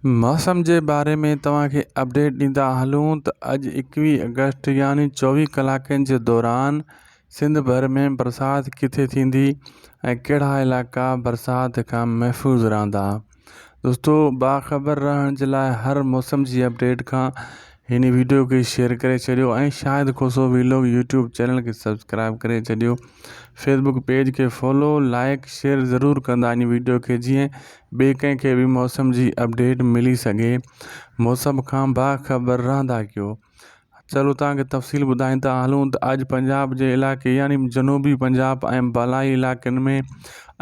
موسم جي باري ۾ توهان کي اپڊيٽ ڏيندا هلون ته اڄ ايڪويهه آگسٽ يعني چوويهه ڪلاڪن جي دوران سنڌ ڀر ۾ برسات ڪٿي ٿيندي ۽ ڪهڙا علائقا برسات کان محفوظ رهندا دوستو باخبر رهڻ جي لاء هر موسم جي اپڊيٽ کان هن ويڊيو کي شيئر ڪري ڇڏيو ۽ Shahid Khoso vlog YouTube channel کي سبسڪرائب ڪري ڇڏيو فيسبوڪ پيج کي فالو لائڪ شيئر ضرور ڪندا ان ويڊيو کي جيئن ٻئي ڪنهن کي به موسم جي اپڊيٽ ملي سگهي موسم کان باخبر رهندا ڪيو چلو توهان کي تفصيل ٻڌائين ٿا هلون ته اڄ پنجاب جي علائقي يعني جنوبي پنجاب ۽ بالائي علائقن ۾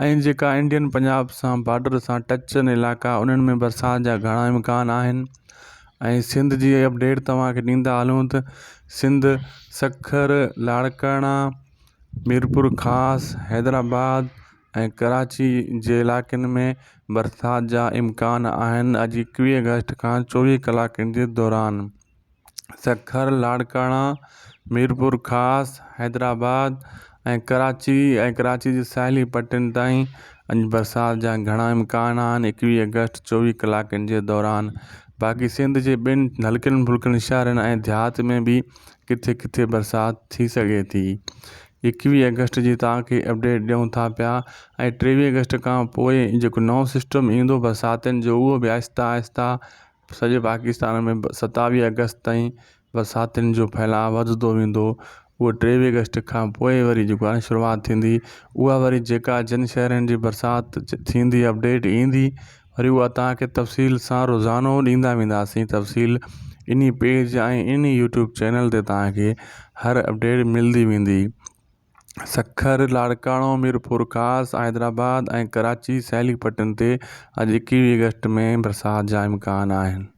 ۽ جيڪا انڊين پنجاب سان بارڊر سان ٽچ آهن علائقا انهن ۾ برسات جا گهڻا امڪان آهن ۽ سنڌ جي اپڊيٽ توهان کي ڏيندا هلون ته سنڌ سکر لاڙڪاڻا ميرپورخاص حيدرآباد ۽ ڪراچي جي علائقن ۾ برسات جا امڪان آهن اڄ ايڪويهه آگسٽ کان چوويهه ڪلاڪن جي دوران سکر لاڙڪاڻا ميرپورخاص حيدرآباد ۽ ڪراچي ۽ ڪراچي جي ساحلي پٽين تائين اڄ برسات جا گهڻا امڪان آهن ايڪويهه آگسٽ چوويهه ڪلاڪن جي دوران باقي سنڌ جي ٻين هلڪن ڦلڪن شهرن ۽ ديهات ۾ به ڪٿي ڪٿي برسات ٿي سگهي ٿي. ايڪويهه آگسٽ جي توهان کي اپڊيٽ ڏيون ٿا پيا ۽ ٽيويهه آگسٽ کان پوء جيڪو نئون سسٽم ايندو برساتن جو اهو به آهستي آهستي سڄي پاڪستان ۾ ستاويهه آگسٽ تائين برساتن جو ڦهلاء وڌندو ويندو اهو ٽيويهه آگسٽ کان پوء وري جيڪو آهي شروعات ٿيندي اها وري جيڪا جن شهرن جي برسات ٿيندي اپڊيٽ ايندي وري اها توهان کي تفصيل سان روزانو ڏيندا وينداسين تفصيل انهي پيج ۽ انهي يوٽيوب چينل تي توهان کي هر اپڊيٽ ملندي ويندي سکر لاڙڪاڻو ميرپورخاص حيدرآباد ۽ ڪراچي ساحلي پٽن تي اڄ ايڪويهه آگسٽ ۾ برسات جا امڪان آهن.